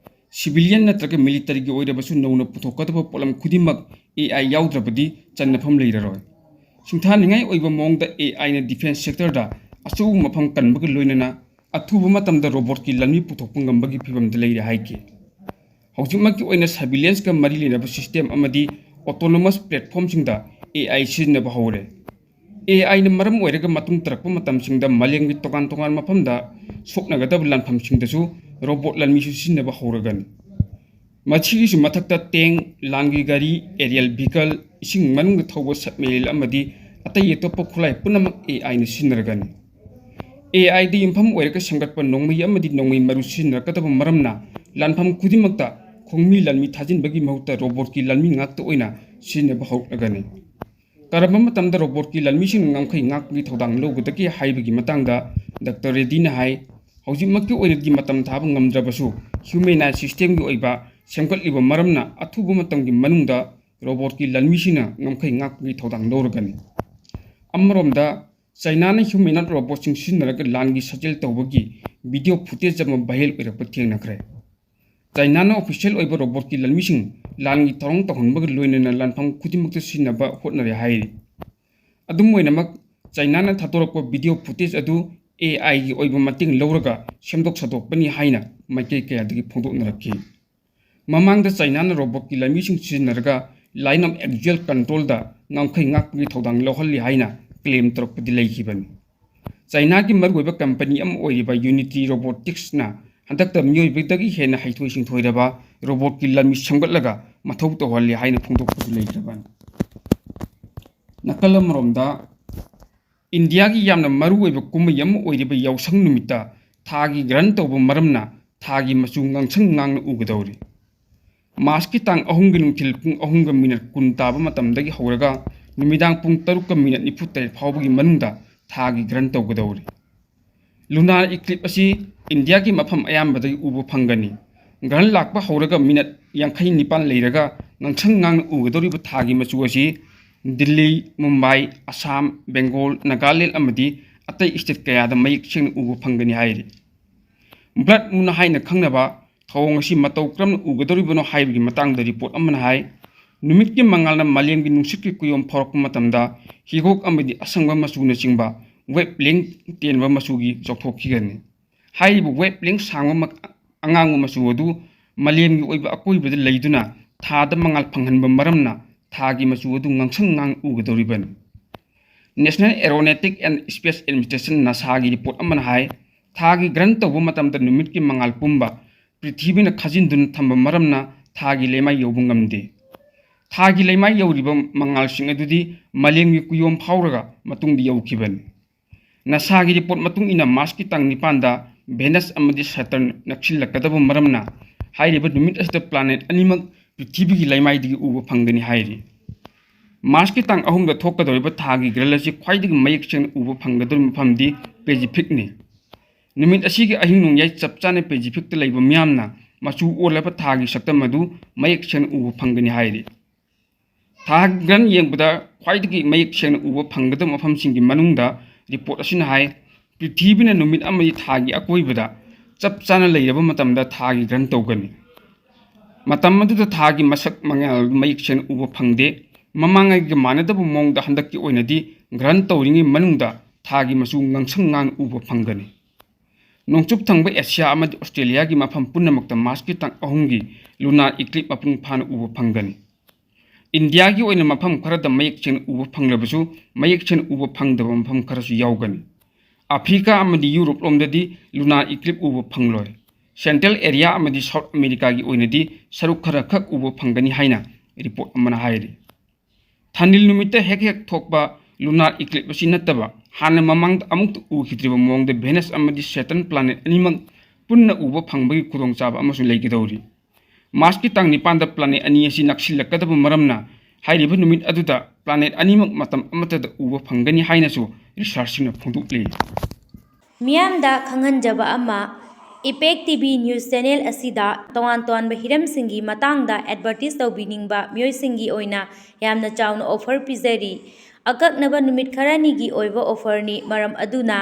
ꯁꯤꯚꯤꯂꯤꯌꯟ ꯅꯠꯇ꯭ꯔꯒ ꯃꯤꯂꯤꯇꯔꯤꯒꯤ ꯑꯣꯏꯔꯕꯁꯨ ꯅꯧꯅ ꯄꯨꯊꯣꯛꯀꯗꯕ ꯄꯣꯠꯂꯝ ꯈꯨꯗꯤꯡꯃꯛ ꯑꯦ ꯑꯥꯏ ꯌꯥꯎꯗ꯭ꯔꯕꯗꯤ ꯆꯟꯅꯐꯝ ꯂꯩꯔꯔꯣꯏ꯫ ꯁꯤꯡꯊꯥꯅꯤꯡꯉꯥꯏ ꯑꯣꯏꯕ ꯃꯑꯣꯡꯗ ꯑꯦ ꯑꯥꯏꯅ ꯗꯤꯐꯦꯟꯁ ꯁꯦꯛꯇꯔꯗ ꯑꯆꯧꯕ ꯃꯐꯝ ꯀꯟꯕꯒ ꯂꯣꯏꯅꯅ ꯑꯊꯨꯕ ꯃꯇꯝꯗ ꯔꯣꯕꯣꯠꯀꯤ ꯂꯥꯟꯃꯤ ꯄꯨꯊꯣꯛꯄ ꯉꯝꯕꯒꯤ ꯐꯤꯚꯝꯗ ꯂꯩꯔꯦ ꯍꯥꯏꯈꯤ꯫ ꯍꯧꯖꯤꯛꯃꯛꯀꯤ ꯑꯣꯏꯅ ꯁꯔꯚꯤꯂꯦꯟꯁꯀ ꯃꯔꯤ ꯂꯩꯅꯕ ꯁꯤꯁꯇꯦꯝ ꯑꯃꯗꯤ ꯑꯣꯇꯣꯅꯣꯃꯁ ꯄ꯭ꯂꯦꯠꯐꯣꯔꯝꯁꯤꯡꯗ ꯑꯦ ꯑꯥꯏ ꯁꯤꯖꯤꯟꯅꯕ ꯍꯧꯔꯦ꯫ ꯑꯦ ꯑꯥꯏꯅ ꯃꯔꯝ ꯑꯣꯏꯔꯒ ꯃꯇꯨꯡ ꯇꯥꯔꯛꯄ ꯃꯇꯝꯁꯤꯡꯗ ꯃꯥꯂꯦꯝꯒꯤ ꯇꯣꯉꯥꯟ ꯇꯣꯉꯥꯟꯕ ꯃꯐꯝꯗ ꯁꯣꯛꯅꯒꯗꯕ ꯂꯥꯟꯐꯝꯁꯤꯡꯗꯁꯨ ꯔꯣꯕꯣꯠ ꯂꯥꯟꯃꯤꯁꯨ ꯁꯤꯖꯤꯟꯅꯕ ꯍꯧꯔꯒꯅꯤ꯫ ꯃꯁꯤꯒꯤꯁꯨ ꯃꯊꯛꯇ ꯇꯦꯡ, ꯂꯥꯟꯒꯤ ꯒꯥꯔꯤ, aerial vehicle, ꯏꯁꯤꯡ ꯃꯅꯨꯡꯗ ꯊꯧꯕ submarine ꯑꯃꯗꯤ ꯑꯇꯩ ꯑꯇꯣꯞꯄ ꯈꯨꯠꯂꯥꯏ ꯄꯨꯝꯅꯃꯛ A I ꯅ ꯁꯤꯖꯤꯟꯅꯔꯒꯅꯤ꯫ A I ꯗ ꯌꯨꯝꯐꯝ ꯑꯣꯏꯔꯒ ꯁꯦꯝꯒꯠꯄ ꯅꯣꯡꯃꯩ ꯑꯃꯗꯤ ꯅꯣꯡꯃꯩ ꯃꯔꯨ ꯁꯤꯖꯤꯟꯅꯔꯛꯀꯗꯕ ꯃꯔꯝꯅ ꯂꯥꯟꯐꯝ ꯈꯨꯗꯤꯡꯃꯛꯇ ꯈꯣꯡꯃꯤ ꯂꯥꯟꯃꯤ ꯊꯥꯖꯤꯟꯕꯒꯤ ꯃꯍꯨꯠꯇ ꯔꯣꯕꯣꯠꯀꯤ ꯂꯥꯟꯃꯤ ꯉꯥꯛꯇ ꯑꯣꯏꯅ ꯁꯤꯖꯤꯟꯅꯕ ꯍꯧꯔꯛꯂꯒꯅꯤ꯫ ꯀꯔꯝꯕ ꯃꯇꯝꯗ ꯔꯣꯕꯣꯠꯀꯤ ꯂꯥꯟꯃꯤꯁꯤꯡꯅ ꯉꯝꯈꯩ ꯉꯥꯛꯄꯒꯤ ꯊꯧꯗꯥꯡ ꯂꯧꯒꯗꯒꯦ ꯍꯥꯏꯕꯒꯤ ꯃꯇꯥꯡꯗ ꯗꯥꯛꯇꯔ ꯔꯦꯗꯤꯅ ꯍꯥꯏ, ꯍꯧꯖꯤꯛꯃꯛꯀꯤ ꯑꯣꯏꯅꯗꯤ ꯃꯇꯝ ꯊꯥꯕ ꯉꯝꯗ꯭ꯔꯕꯁꯨ humanoid system ꯒꯤ ꯑꯣꯏꯕ ꯁꯦꯝꯒꯠꯂꯤꯕ ꯃꯔꯝꯅ ꯑꯊꯨꯕ ꯃꯇꯝꯒꯤ ꯃꯅꯨꯡꯗ ꯔꯣꯕꯣꯠꯀꯤ ꯂꯥꯟꯃꯤꯁꯤꯡꯅ ꯉꯝꯈꯩ ꯉꯥꯛꯄꯒꯤ ꯊꯧꯗꯥꯡ ꯂꯧꯔꯒꯅꯤ꯫ ꯑꯃꯔꯣꯝꯗ ꯆꯥꯏꯅꯥꯅ humanoid ꯔꯣꯕꯣꯠꯁꯤꯡ ꯁꯤꯖꯤꯟꯅꯔꯒ ꯂꯥꯟꯒꯤ ꯁꯥꯖꯦꯜ ꯇꯧꯕꯒꯤ video footage ꯑꯃ viral ꯑꯣꯏꯔꯛꯄ ꯊꯦꯡꯅꯈ꯭ꯔꯦ꯫ ꯆꯥꯏꯅꯥꯅ official ꯑꯣꯏꯕ ꯔꯣꯕꯣꯠꯀꯤ ꯂꯥꯟꯃꯤꯁꯤꯡ ꯂꯥꯟꯒꯤ ꯊꯧꯔꯥꯡ ꯇꯧꯍꯟꯕꯒ ꯂꯣꯏꯅꯅ ꯂꯥꯟꯐꯝ ꯈꯨꯗꯤꯡꯃꯛꯇ ꯁꯤꯖꯤꯟꯅꯕ ꯍꯣꯠꯅꯔꯦ ꯍꯥꯏꯔꯤ꯫ ꯑꯗꯨꯝ ꯑꯣꯏꯅꯃꯛ, ꯆꯥꯏꯅꯥꯅ ꯊꯥꯗꯣꯔꯛꯄ video footage ꯑꯗꯨ A I ꯒꯤ ꯑꯣꯏꯕ ꯃꯇꯦꯡ ꯂꯧꯔꯒ ꯁꯦꯝꯗꯣꯛ ꯁꯥꯗꯣꯛꯄꯅꯤ ꯍꯥꯏꯅ ꯃꯥꯏꯀꯩ ꯀꯌꯥꯗꯒꯤ ꯐꯣꯡꯗꯣꯛꯅꯔꯛꯈꯤ꯫ ꯃꯃꯥꯡꯗ ꯆꯥꯏꯅꯥꯅ ꯔꯣꯕꯣꯠꯀꯤ ꯂꯥꯟꯃꯤꯁꯤꯡ ꯁꯤꯖꯤꯟꯅꯔꯒ Line of Actual Control ꯗ ꯉꯝꯈꯩ ꯉꯥꯛꯄꯒꯤ ꯊꯧꯗꯥꯡ ꯂꯧꯍꯜꯂꯤ ꯍꯥꯏꯅ claim ꯇꯧꯔꯛꯄꯗꯤ ꯂꯩꯈꯤꯕꯅꯤ꯫ ꯆꯥꯏꯅꯥꯒꯤ ꯃꯔꯨꯑꯣꯏꯕ ꯀꯝꯄꯅꯤ ꯑꯃ ꯑꯣꯏꯔꯤꯕ Unity Robotics ꯅ ꯍꯟꯗꯛꯇ ꯃꯤꯑꯣꯏꯕꯗꯒꯤ ꯍꯦꯟꯅ ꯍꯩꯊꯣꯏ ꯁꯤꯡꯊꯣꯏꯔꯕ ꯔꯣꯕꯣꯠꯀꯤ ꯂꯥꯟꯃꯤ ꯁꯦꯝꯒꯠꯂꯒ ꯃꯊꯧ ꯇꯧꯍꯜꯂꯤ ꯍꯥꯏꯅ ꯐꯣꯡꯗꯣꯛꯄꯁꯨ ꯂꯩꯈ꯭ꯔꯕꯅꯤ꯫ ꯅꯥꯀꯜ ꯑꯃꯔꯣꯝꯗ, ꯏꯟꯗꯤꯌꯥꯒꯤ ꯌꯥꯝꯅ ꯃꯔꯨꯑꯣꯏꯕ ꯀꯨꯝꯍꯩ ꯑꯃ ꯑꯣꯏꯔꯤꯕ ꯌꯥꯎꯁꯪ ꯅꯨꯃꯤꯠꯇ ꯊꯥꯒꯤ ꯒ꯭ꯔꯍꯟ ꯇꯧꯕ ꯃꯔꯝꯅ ꯊꯥꯒꯤ ꯃꯆꯨ ꯉꯥꯡꯁꯪ ꯉꯥꯡꯅ ꯎꯒꯗꯧꯔꯤ꯫ ꯃꯥꯔꯆꯀꯤ ꯇꯥꯡ ꯑꯍꯨꯝꯒꯤ ꯅꯨꯡꯊꯤꯜ ꯄꯨꯡ ꯑꯍꯨꯝꯒ ꯃꯤꯅꯠ ꯀꯨꯟ ꯇꯥꯕ ꯃꯇꯝꯗꯒꯤ ꯍꯧꯔꯒ ꯅꯨꯃꯤꯗꯥꯡ ꯄꯨꯡ ꯇꯔꯨꯛꯀ ꯃꯤꯅꯠ ꯅꯤꯐꯨ ꯇꯔꯦꯠ ꯐꯥꯎꯕꯒꯤ ꯃꯅꯨꯡꯗ ꯊꯥꯒꯤ ꯒ꯭ꯔꯍꯟ ꯇꯧꯒꯗꯧꯔꯤ꯫ Lunar eclipse ꯑꯁꯤ ꯏꯟꯗꯤꯌꯥꯒꯤ ꯃꯐꯝ ꯑꯌꯥꯝꯕꯗꯒꯤ ꯎꯕ ꯐꯪꯒꯅꯤ꯫ ꯒ꯭ꯔꯍꯟ ꯂꯥꯛꯄ ꯍꯧꯔꯒ ꯃꯤꯅꯠ ꯌꯥꯡꯈꯩ ꯅꯤꯄꯥꯟ ꯂꯩꯔꯒ ꯉꯥꯡꯁꯪ ꯉꯥꯡꯅ ꯎꯒꯗꯧꯔꯤꯕ ꯊꯥꯒꯤ ꯃꯆꯨ ꯑꯁꯤ ꯗꯤꯜꯂꯤ, ꯃꯨꯝꯕꯥꯏ, ꯑꯁꯥꯝ, ꯕꯦꯡꯒꯣꯜ, ꯅꯥꯒꯥꯂꯦꯟ ꯑꯃꯗꯤ ꯑꯇꯩ state ꯀꯌꯥꯗ ꯃꯌꯦꯛ ꯁꯦꯡꯅ ꯎꯕ ꯐꯪꯒꯅꯤ ꯍꯥꯏꯔꯤ꯫ Blood moon ꯍꯥꯏꯅ ꯈꯪꯅꯕ ꯊꯧꯑꯣꯡ ꯑꯁꯤ ꯃꯇꯧ ꯀꯔꯝꯅ ꯎꯒꯗꯧꯔꯤꯕꯅꯣ ꯍꯥꯏꯕꯒꯤ ꯃꯇꯥꯡꯗ report ꯑꯃꯅ ꯍꯥꯏ, ꯅꯨꯃꯤꯠꯀꯤ ꯃꯉꯥꯜꯅ ꯃꯥꯂꯦꯝꯒꯤ ꯅꯨꯡꯁꯤꯠꯀꯤ ꯀꯨꯌꯣꯝ ꯐꯥꯎꯔꯛꯄ ꯃꯇꯝꯗ ꯍꯤꯒꯣꯛ ꯑꯃꯗꯤ ꯑꯁꯪꯕ ꯃꯆꯨꯅꯆꯤꯡꯕ wavelength ꯇꯦꯟꯕ ꯃꯆꯨꯒꯤ ꯆꯥꯎꯊꯣꯛꯈꯤꯒꯅꯤ꯫ ꯍꯥꯏꯔꯤꯕ wavelength ꯁꯥꯡꯕ ꯃ-, ꯑꯉꯥꯡꯕ ꯃꯆꯨ ꯑꯗꯨ ꯃꯥꯂꯦꯝꯒꯤ ꯑꯣꯏꯕ ꯑꯀꯣꯏꯕꯗ ꯂꯩꯗꯨꯅ ꯊꯥꯗ ꯃꯉꯥꯜ ꯐꯪꯍꯟꯕ ꯃꯔꯝꯅ ꯊꯥꯒꯤ ꯃꯆꯨ ꯑꯗꯨ ꯉꯥꯡꯁꯪ ꯉꯥꯡ ꯎꯒꯗꯧꯔꯤꯕꯅꯤ꯫ National Aeronautic and Space Administration, NASA ꯒꯤ report ꯑꯃꯅ ꯍꯥꯏ, ꯊꯥꯒꯤ ꯒ꯭ꯔꯍꯟ ꯇꯧꯕ ꯃꯇꯝꯗ ꯅꯨꯃꯤꯠꯀꯤ ꯃꯉꯥꯜ ꯄꯨꯝꯕ ꯄ꯭ꯔꯤꯊꯤꯕꯤꯅ ꯈꯥꯖꯤꯟꯗꯨꯅ ꯊꯝꯕ ꯃꯔꯝꯅ ꯊꯥꯒꯤ ꯂꯩꯃꯥꯏ ꯌꯧꯕ ꯉꯝꯗꯦ꯫ ꯊꯥꯒꯤ ꯂꯩꯃꯥꯏ ꯌꯧꯔꯤꯕ ꯃꯉꯥꯜꯁꯤꯡ ꯑꯗꯨꯗꯤ ꯃꯥꯂꯦꯝꯒꯤ ꯀꯨꯌꯣꯝ ꯐꯥꯎꯔꯒ ꯃꯇꯨꯡꯗ ꯌꯧꯈꯤꯕꯅꯤ꯫ ꯅꯥꯁꯥꯒꯤ ꯔꯤꯄꯣꯔꯠ ꯃꯇꯨꯡ ꯏꯟꯅ ꯃꯥꯔꯁꯀꯤ ꯇꯥꯡ ꯅꯤꯄꯥꯟꯗ ꯚꯦꯅꯁ ꯑꯃꯗꯤ ꯁꯦꯇꯔꯟ ꯅꯛꯁꯤꯜꯂꯛꯀꯗꯕ ꯃꯔꯝꯅ ꯍꯥꯏꯔꯤꯕ ꯅꯨꯃꯤꯠ ꯑꯁꯤꯗ ꯄ꯭ꯂꯥꯅꯦꯠ ꯑꯅꯤꯃꯛ ꯄ꯭ꯔꯤꯊꯤꯕꯤꯒꯤ ꯂꯩꯃꯥꯏꯗꯒꯤ ꯎꯕ ꯐꯪꯒꯅꯤ ꯍꯥꯏꯔꯤ꯫ ꯃꯥꯔꯁꯀꯤ ꯇꯥꯡ ꯑꯍꯨꯝꯗ ꯊꯣꯛꯀꯗꯧꯔꯤꯕ ꯊꯥꯒꯤ ꯒ꯭ꯔꯍꯟ ꯑꯁꯤ ꯈ꯭ꯋꯥꯏꯗꯒꯤ ꯃꯌꯦꯛ ꯁꯦꯡꯅ ꯎꯕ ꯐꯪꯒꯗꯧꯔꯤꯕ ꯃꯐꯝꯗꯤ ꯄꯦꯁꯤꯐꯤꯛꯅꯤ꯫ ꯅꯨꯃꯤꯠ ꯑꯁꯤꯒꯤ ꯑꯍꯤꯡ ꯅꯣꯡꯌꯥꯏ ꯆꯞ ꯆꯥꯅ ꯄꯦꯁꯤꯐꯤꯛꯇ ꯂꯩꯕ ꯃꯤꯌꯥꯝꯅ ꯃꯆꯨ ꯑꯣꯜꯂꯕ ꯊꯥꯒꯤ ꯁꯛꯇꯝ ꯑꯗꯨ ꯃꯌꯦꯛ ꯁꯦꯡꯅ ꯎꯕ ꯐꯪꯒꯅꯤ ꯍꯥꯏꯔꯤ꯫ ꯊꯥꯒꯤ ꯒ꯭ꯔꯍꯟ ꯌꯦꯡꯕꯗ ꯈ꯭ꯋꯥꯏꯗꯒꯤ ꯃꯌꯦꯛ ꯁꯦꯡꯅ ꯎꯕ ꯐꯪꯒꯗꯕ ꯃꯐꯝꯁꯤꯡꯒꯤ ꯃꯅꯨꯡꯗ ꯔꯤꯄꯣꯔꯠ ꯑꯁꯤꯅ ꯍꯥꯏ, ꯄ꯭ꯔꯤꯊꯤꯕꯤꯅ ꯅꯨꯃꯤꯠ ꯑꯃꯗꯤ ꯊꯥꯒꯤ ꯑꯀꯣꯏꯕꯗ ꯆꯞ ꯆꯥꯅ ꯂꯩꯔꯕ ꯃꯇꯝꯗ ꯊꯥꯒꯤ ꯒ꯭ꯔꯍꯟ ꯇꯧꯒꯅꯤ꯫ ꯃꯇꯝ ꯑꯗꯨꯗ ꯊꯥꯒꯤ ꯃꯁꯛ ꯃꯉꯥꯜ ꯃꯌꯦꯛ ꯁꯦꯡꯅ ꯎꯕ ꯐꯪꯗꯦ꯫ ꯃꯃꯥꯡꯉꯩꯒ ꯃꯥꯟꯅꯗꯕ ꯃꯑꯣꯡꯗ ꯍꯟꯗꯛꯀꯤ ꯑꯣꯏꯅꯗꯤ ꯒ꯭ꯔꯍꯟ ꯇꯧꯔꯤꯉꯩ ꯃꯅꯨꯡꯗ ꯊꯥꯒꯤ ꯃꯆꯨ ꯉꯥꯡꯁꯪ ꯉꯥꯡꯅ ꯎꯕ ꯐꯪꯒꯅꯤ꯫ ꯅꯣꯡꯆꯨꯞ ꯊꯪꯕ ꯑꯦꯁꯤꯌꯥ ꯑꯃꯗꯤ ꯑꯣꯁꯇ꯭ꯔꯦꯂꯤꯌꯥꯒꯤ ꯃꯐꯝ ꯄꯨꯝꯅꯃꯛꯇ ꯃꯥꯔꯁꯀꯤ ꯇꯥꯡ ꯑꯍꯨꯝꯒꯤ ꯂꯨꯅꯥꯔ ꯏꯀ꯭ꯂꯤꯞ ꯃꯄꯨꯡ ꯐꯥꯅ ꯎꯕ ꯐꯪꯒꯅꯤ꯫ ꯏꯟꯗꯤꯌꯥꯒꯤ ꯑꯣꯏꯅ ꯃꯐꯝ ꯈꯔꯗ ꯃꯌꯦꯛ ꯁꯦꯡꯅ ꯎꯕ ꯐꯪꯂꯕꯁꯨ, ꯃꯌꯦꯛ ꯁꯦꯡꯅ ꯎꯕ ꯐꯪꯗꯕ ꯃꯐꯝ ꯈꯔꯁꯨ ꯌꯥꯎꯒꯅꯤ꯫ ꯑꯐ꯭ꯔꯤꯀꯥ ꯑꯃꯗꯤ ꯌꯨꯔꯣꯞ ꯂꯣꯝꯗꯗꯤ ꯂꯨꯅꯥꯔ ꯏꯀ꯭ꯂꯤꯞ ꯎꯕ ꯐꯪꯂꯣꯏ꯫ ꯁꯦꯟꯇ꯭ꯔꯦꯜ ꯑꯦꯔꯤꯌꯥ ꯑꯃꯗꯤ ꯁꯥꯎꯠ ꯑꯃꯦꯔꯤꯀꯥꯒꯤ ꯑꯣꯏꯅꯗꯤ ꯁꯔꯨꯛ ꯈꯔ ꯈꯛ ꯎꯕ ꯐꯪꯒꯅꯤ ꯍꯥꯏꯅ ꯔꯤꯄꯣꯔꯠ ꯑꯃꯅ ꯍꯥꯏꯔꯤ꯫ ꯊꯥꯅꯤꯜ ꯅꯨꯃꯤꯠꯇ ꯍꯦꯛ ꯍꯦꯛ ꯊꯣꯛꯄ ꯂꯨꯅꯥꯔ ꯏꯀ꯭ꯂꯤꯞ ꯑꯁꯤ ꯅꯠꯇꯕ, ꯍꯥꯟꯅ ꯃꯃꯥꯡꯗ ꯑꯃꯨꯛꯇ ꯎꯈꯤꯗ꯭ꯔꯤꯕ ꯃꯑꯣꯡꯗ ꯚꯦꯅꯁ ꯑꯃꯗꯤ ꯁꯦꯇꯔꯟ ꯄ꯭ꯂꯥꯅꯦꯠ ꯑꯅꯤꯃꯛ ꯄꯨꯟꯅ ꯎꯕ ꯐꯪꯕꯒꯤ ꯈꯨꯗꯣꯡꯆꯥꯕ ꯑꯃꯁꯨ ꯂꯩꯒꯗꯧꯔꯤ꯫ ꯃꯥꯔꯁꯀꯤ ꯇꯥꯡ ꯅꯤꯄꯥꯟꯗ ꯄ꯭ꯂꯥꯅꯦꯠ ꯑꯅꯤ ꯑꯁꯤ ꯅꯛꯁꯤꯜꯂꯛꯀꯗꯕ ꯃꯔꯝꯅ, ꯍꯥꯏꯔꯤꯕ ꯅꯨꯃꯤꯠ ꯑꯗꯨꯗ ꯄ꯭ꯂꯥꯅꯦꯠ ꯑꯅꯤꯃꯛ ꯃꯇꯝ ꯑꯃꯠꯇꯗ ꯎꯕ ꯐꯪꯒꯅꯤ ꯍꯥꯏꯅꯁꯨ ꯔꯤꯁꯔꯆꯁꯤꯡꯅ ꯐꯣꯡꯗꯣꯛꯂꯤ꯫ ꯃꯤꯌꯥꯝꯗ ꯈꯪꯍꯟꯖꯕ ꯑꯃ, ꯏꯄꯦꯛ ꯇꯤ ꯚꯤ ꯅ꯭ꯌꯨꯁ ꯆꯦꯅꯦꯜ ꯑꯁꯤꯗ ꯇꯣꯉꯥꯟ ꯇꯣꯉꯥꯟꯕ ꯍꯤꯔꯝꯁꯤꯡꯒꯤ ꯃꯇꯥꯡꯗ ꯑꯦꯗꯚꯔꯇꯤꯁ ꯇꯧꯕꯤꯅꯤꯡꯕ ꯃꯤꯑꯣꯏꯁꯤꯡꯒꯤ ꯑꯣꯏꯅ ꯌꯥꯝꯅ ꯆꯥꯎꯅ ꯑꯣꯐꯔ ꯄꯤꯖꯔꯤ꯫ ꯑꯀꯛꯅꯕ ꯅꯨꯃꯤꯠ ꯈꯔꯅꯤꯒꯤ ꯑꯣꯏꯕ ꯑꯣꯐꯔꯅꯤ, ꯃꯔꯝ ꯑꯗꯨꯅ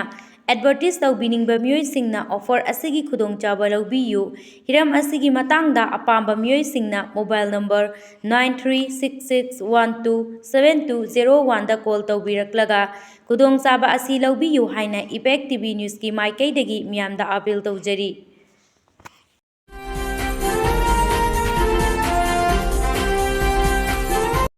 ꯑꯦꯗꯚꯔꯇꯤꯁ ꯇꯧꯕꯤꯅꯤꯡꯕ ꯃꯤꯑꯣꯏꯁꯤꯡꯅ ꯑꯣꯐꯔ ꯑꯁꯤꯒꯤ ꯈꯨꯗꯣꯡꯆꯥꯕ ꯂꯧꯕꯤꯌꯨ꯫ ꯍꯤꯔꯝ ꯑꯁꯤꯒꯤ ꯃꯇꯥꯡꯗ ꯑꯄꯥꯝꯕ ꯃꯤꯑꯣꯏꯁꯤꯡꯅ mobile number nine three six six one two seven two zero one ꯗ ꯀꯣꯜ ꯇꯧꯕꯤꯔꯛꯂꯒ ꯈꯨꯗꯣꯡꯆꯥꯕ ꯑꯁꯤ ꯂꯧꯕꯤꯌꯨ ꯍꯥꯏꯅ ꯏꯄꯦꯛ ꯇꯤ ꯚꯤ ꯅ꯭ꯌꯨꯁꯀꯤ ꯃꯥꯏꯀꯩꯗꯒꯤ ꯃꯤꯌꯥꯝꯗ ꯑꯥꯄꯤꯜ ꯇꯧꯖꯔꯤ꯫